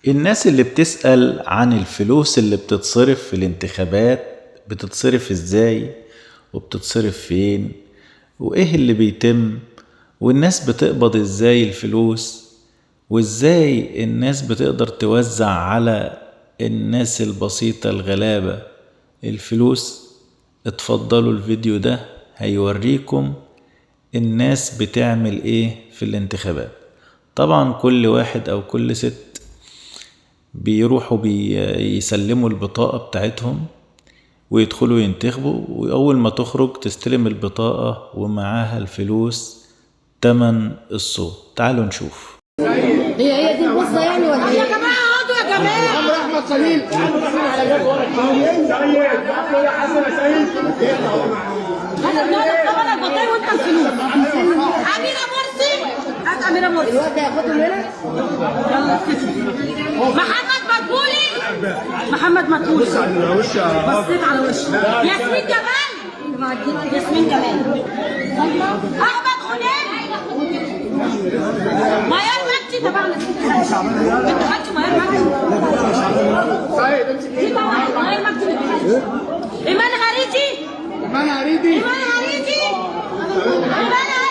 الناس اللي بتسأل عن الفلوس اللي بتتصرف في الانتخابات بتتصرف ازاي وبتتصرف فين وايه اللي بيتم والناس بتقبض ازاي الفلوس وازاي الناس بتقدر توزع على الناس البسيطة الغلابة الفلوس. اتفضلوا الفيديو ده هيوريكم الناس بتعمل ايه في الانتخابات. طبعا كل واحد او كل ست بيروحوا بيسلموا البطاقة بتاعتهم ويدخلوا ينتخبوا، وأول ما تخرج تستلم البطاقة ومعاها الفلوس تمن الصوت. تعالوا نشوف. هي دي البوصه يعني ولا ايه؟ يا جماعة اقعدوا يا جماعة. عمرو احمد خليل سيد يا حسن يا سيد. انا النهارده طبعا البطارية وانت الفلوس. اميره مرسي، هات اميره مرسي دلوقتي هياخدهم هنا. يلا محمد مدبولي، محمد مدبولي بصيت على وشه. ياسمين جمال، ياسمين جمال، احمد غنيم، ميار مجدي. طبعا انت خدت ميار مجدي؟ سيد امسك. دي طبعا ميار مجدي اللي اتخدت. ايمان هريدي، ايمان هريدي، ايمان هريدي، ايمان هريدي.